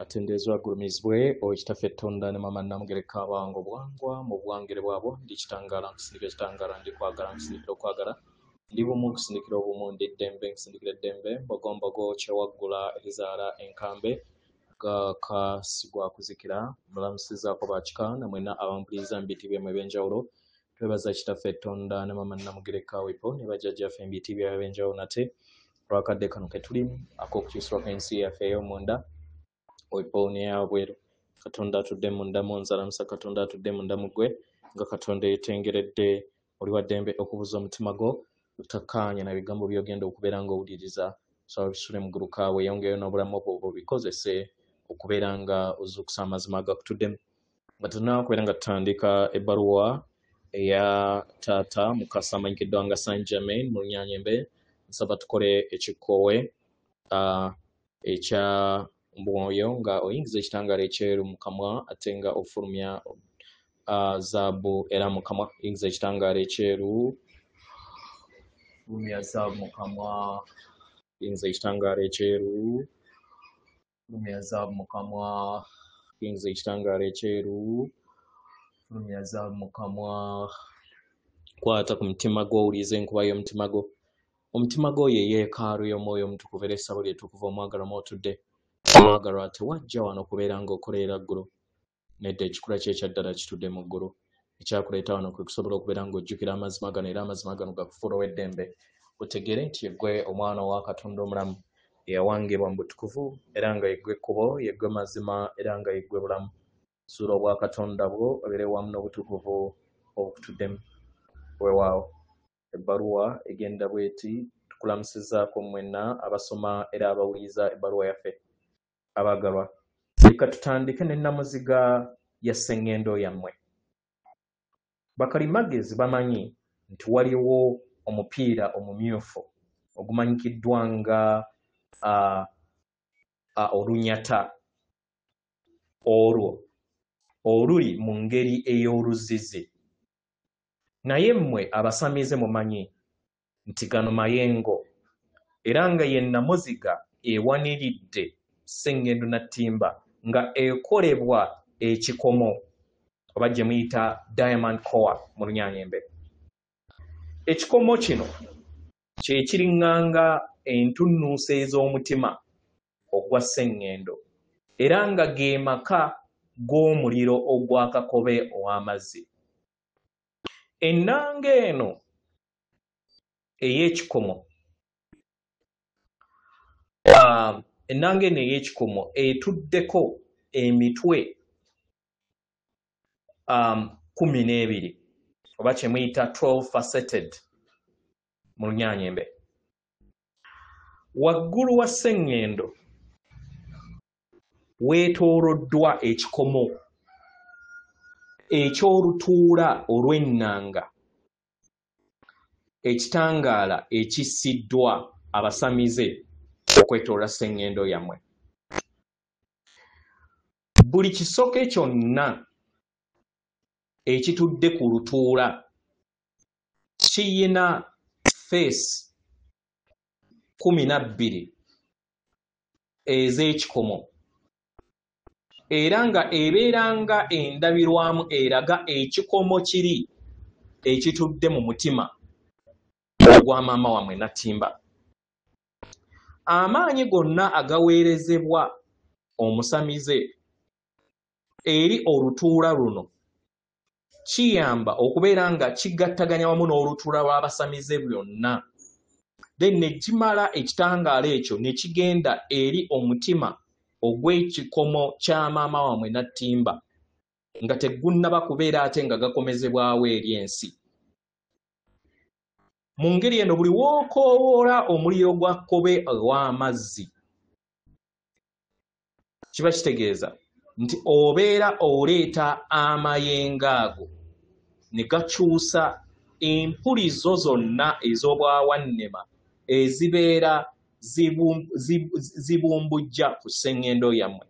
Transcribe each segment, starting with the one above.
Atenderezebwe agulumizibwe oyo Kitaffe Tonda ne Maama Namugereka abawanga obuwangwa mu buwangire bwabwo. Ndi kitangaala nkusindikira ekitangaala, ndi kwagala nkusindikira okwagala, ndi bumu nkusindikira obumu, ndi ddembe nkusindikira eddembe, mbogombogo kyewaggula erizaala enkambe, gaaka sigwa kuzikira. Mulamusizaako bakika namwenna abampuliriza mu biti byammwe ebyenjawulo. Twebaza Kitaffe Tonda ne Maama Namugereka Wipo ne bajjajjaffe mu biti byabwe ebyenjawulo nate olwakadde kano ke tulimu ak'okukyusibwa kw'ensi yaffe ey'omunda Wipo n'eyabweru. Katonda atudde munda mu nze alamusa Katonda atudde munda mu ggwe nga Katonda eyeetengeredde. Oli wa ddembe okubuza omutima gwo otakkaanya na bigambo by'ogenda okubeera ng'owuliriza. Nsaba bisule muguluka weeyongereyo n'obulamu bwo obikozese okubeera nga ozuukusa amazima agakutuddemu. Nga tetunnaba kubeera nga tutandika ebbaluwa eya taata Mukasa amanyikiddwa nga Saint Germain mu Lunyanyembe, nsaba tukole ekikkowe ekya mwoyo nga oyingiza ekitangaala ekyeru mu kamwa ate nga ofulumya zaabu era mu kamwa. Yingiza ekitangaala ekyeru, fulumya zaabu mu kamwa, yingiza ekitangaala ekyeru, fulumya zaabu mu kamwa, yingiza ekitangaala ekyeru, fulumya zaabu mu kamwa. Kwata ku mutima gwo owulirize enkuba y'omutima gwo. Omutima gwo ye yeekaalu y'omwoyo omutukuvu era essabo lye ettukuvu omwagalwa mw'otudde. Omwagalwa tewajja wano kubeera ng'okoleera ggulu. Nedda, ekikula kye ekya ddala kitudde mu ggulu. Ekyakuleeta wano kwe kusobola okubeera ng'ojjukira amazima gano era amazima gano gakufuula ow'eddembe. Otegeere nti yeggwe omwana wa Katonda omulamu eyawangibwa mu butukuvu era nga yeggwe kkubo, yeggwe mazima era nga yeggwe bulamu. Zuula obwakatonda bwo obeere wamu n'obutukuvu obukutuddemu. Weewaawo. Ebbaluwa egenda bw'eti: Tukulamusizzaako mmwenna abasoma era abawuliriza ebbaluwa yaffe. Abaagalwa, leka tutandike ne nnamuziga ya sseŋŋendo yammwe. Bakalimagezi bamanyi nti waliwo omupiira omumyufu ogumanyikiddwa nga olunyata olwo oluli mu ngeri ey'oluzizi. Naye mmwe abasamize mumanyi nti gano mayengo era nga ye nnamuziga ewaniridde Sseŋŋendo Nattimba nga ekolebwa ekikomo oba gye muyita diamond core mu Lunyanyembe. Ekikomo kino kye kiriŋŋanga entunnunsi ez'omutima ogwa Sseŋŋendo era nga ge maka g'omuliro ogwa Kakobe ow'amazzi. Ennanga eno ey'ekikomo ennanga eno ey'ekikomo etuddeko emitwe 12 oba kye muyita 12 faceted mu Lunyanyembe. Waggulu wa Sseŋŋendo weetooloddwa ekikomo eky'olutuula olw'ennanga ekitangaala ekissiddwa abasamize okwetooloola Sseŋŋendo yammwe. Buli kisoke kyonna ekitudde ku lutuula kiyina feesi 12 ez'ekikomo era nga ebeera nga endabirwamu eraga ekikomo kiri ekitudde mu mutima ogwa maama wammwe Nattimba. Amaanyi gonna agaweerezebwa omusamize eri olutuula luno kiyamba okubeera nga kigattaganya wamu n'olutuula lw'abasamize byonna then ne kimala ekitangaala ekyo ne kigenda eri omutima ogw'ekikomo kya maama wammwe Nattimba nga tegunnaba kubeera ate nga gakomezebwawo eri ensi. Mu ngeri eno buli w'okoowoola omuliro gwa Kkobe ow'amazzi kiba kitegeeza nti obeera oleeta amayengo ago ne gakyusa empulizo zonna ez'obwawannema ezibeera zibumbujja ku sseŋŋendo yammwe.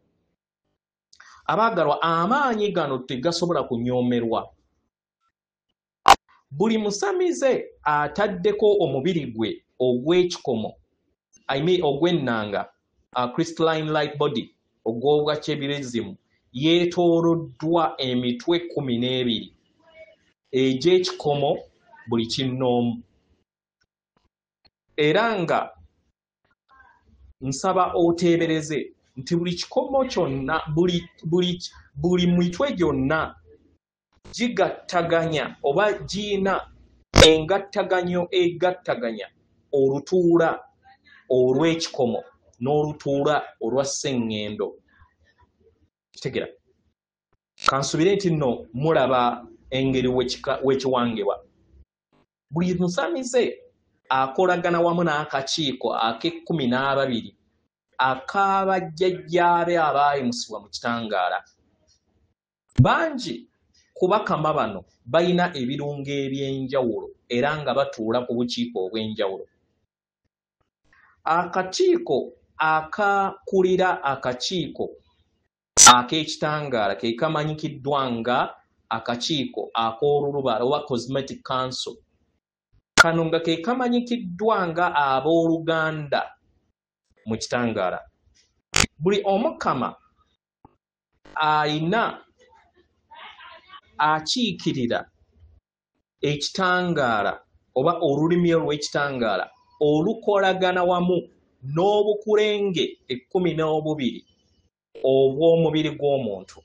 Abaagalwa, amaanyi gano tegasobola kunyoomerwa. Buli musamize ataddeko omubiri gwe ogw'ekikomo, I mean ogw'ennanga, crystalline light body ogw'obwakyebirezimu yeetooloddwa emitwe 12 egy'ekikomo buli kinnoomu. Era nga nsaba oteebereze nti buli kikomo kyonna, buli mitwe gyonna gigattaganya oba giyina engattaganyo egattaganya olutuula olw'ekikomo n'olutuula olwa sseŋŋendo. Kitegeera? Kansubire nti nno mulaba engeri wekiwangibwa. Buli musamize akolagana wamu n'akakiiko ak'e12 ak'abajjajjaabe abaayimusibwa mu kitangaala. Bangi ku bakama bano balina ebirungo eby'enjawulo era nga batuula ku bukiiko obw'enjawulo. Akakiiko akakulira akakiiko ak'ekitangaala ke kamanyikiddwa nga akakiiko ak'oluluba oba Cosmetic Council. Kano nga ke kamanyikiddwa nga abooluganda mu kitangaala. Buli omukama ayina akiikirira ekitangaala oba olulimi olw'ekitangaala olukolagana wamu n'obukulenge 12 obw'omubiri gw'omuntu.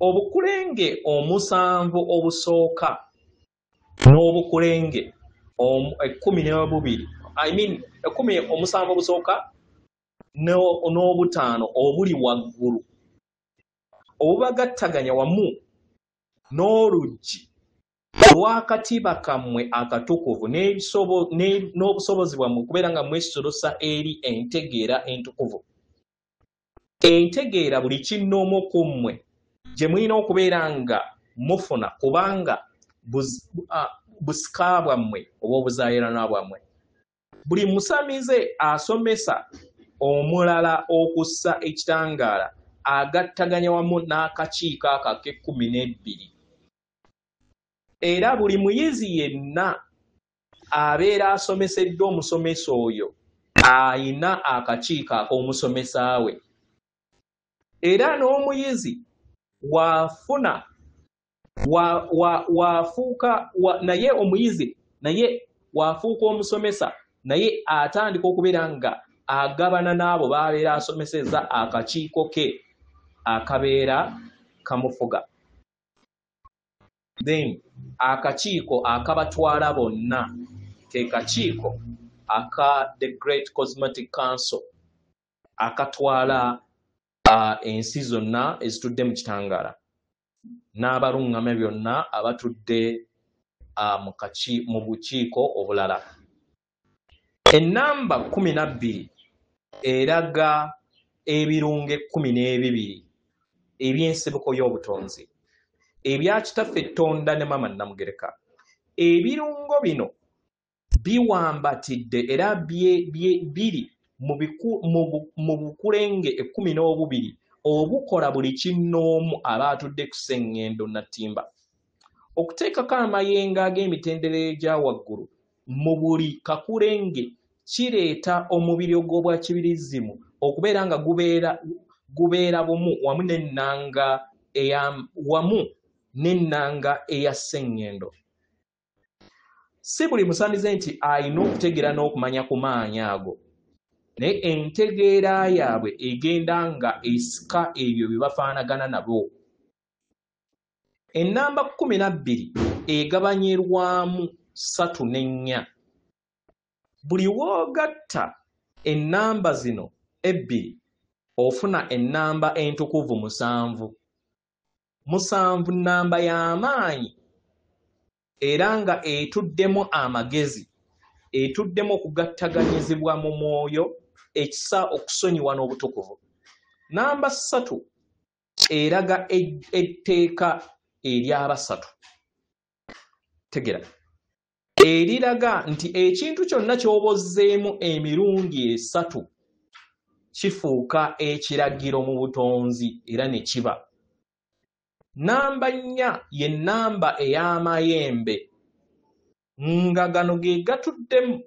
Obukulenge 7 obusooka n'obukulenge 12, I mean 17 obusooka n'obutaano obuli waggulu obubagattaganya wamu n'oluggi olw'akatiba kammwe akatukuvu n'obusobozi bwammwe okubeera nga mwesolosa eri entegeera entukuvu. Entegeera buli kinnoomu ku mmwe gye mulina okubeera nga mufuna kubanga busika bwammwe oba obuzaayiranwa bwammwe. Buli musamize asomesa omulala okussa ekitangaala agattaganya wamu n'akakiiko ako ak'e12. Era buli muyizi yenna abeera asomeseddwa omusomesa oyo ayina akakiiko ak'omusomesa we. Era n'omuyizi waafuna waafuuka naye omuyizi naye waafuuka omusomesa naye atandika okubeera nga agabana n'abo b'abeera asomesezza akakiiko ke akabeera kamufuga. Then akakiiko akabatwala bonna ke kakiiko aka the Great Cosmetic Council akatwala ensi zonna ezitudde mu kitangaala n'abaluŋŋamya byonna abatudde mu bukiiko obulala. Ennamba 12 eraga ebirungo 12 eby'ensibuko y'obutonzi ebya Kitaffe Ttonda ne Maama Nnamugereka. Ebirungo bino biwambatidde era biri mu bukulenge 12 obukola buli kinnoomu aba atudde ku sseŋŋendo Nattimba. Okuteekako amayengo ag'emitendera egya waggulu mu buli kakulenge kireeta omubiri ogw'obwakibirizimu okubeera nga gubeera bumu wamu n'ennanga eya sseŋŋendo. Si buli musamize nti alina okutegeera n'okumanya ku maanyi ago, naye entegeera yaabwe egenda nga esika ebyo bye bafaanagana nabo. Ennamba 12 egabanyirwamu 3 ne 4. Buli w'ogatta ennamba zino ebbiri ofuna ennamba entukuvu 7. 7 nnamba y'amaanyi era nga etuddemu amagezi, etuddemu okugattaganyizibwa mu mwoyo, ekisa, okusonyiwa n'obutukuvu. Namba 3 eraga etteeka ery'abasatu. Tegera. Eriraga nti ekintu kyonna ky'obozzeemu emirundi 3 kifuuka ekiragiro mu butonzi era ne kiba. Namba 4 ye nnamba ey'amayembe nga gano ge gatuddemu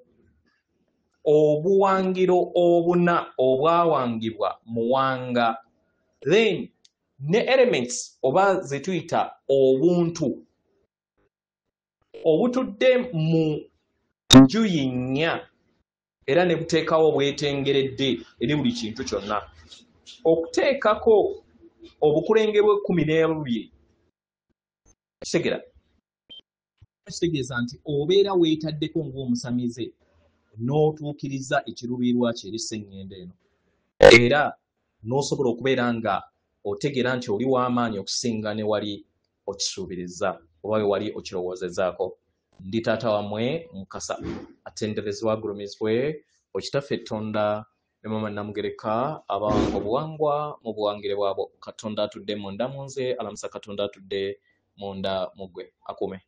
Obuwangiro obuna obwawangibwa Muwanga, then ne elements oba ze tuyita obuntu obutudde mu njuyi nnya era ne buteekawo obwetengeredde eri buli kintu kyonna, okuteekako obukulenge bw'e12. Kitegeera, kitegeeza nti obeera weetaddeko ng'omusamize n'otuukiriza ekiruubirirwa kye eri sseŋŋendo eno, era n'osobola okubeera nga otegeera nti oli w'amaanyi okusinga ne wali okisuubiriza oba we wali okirowoozezaako. Ndi taata wammwe Mukasa, atenderezebwa agulumizibwe Okitaffe Ttonda ne Maama Namugereka, abawanga obuwangwa mu buwangire bwabwo. Katonda atudde munda mu nze alamusa Katonda atudde munda mu ggwe akuume.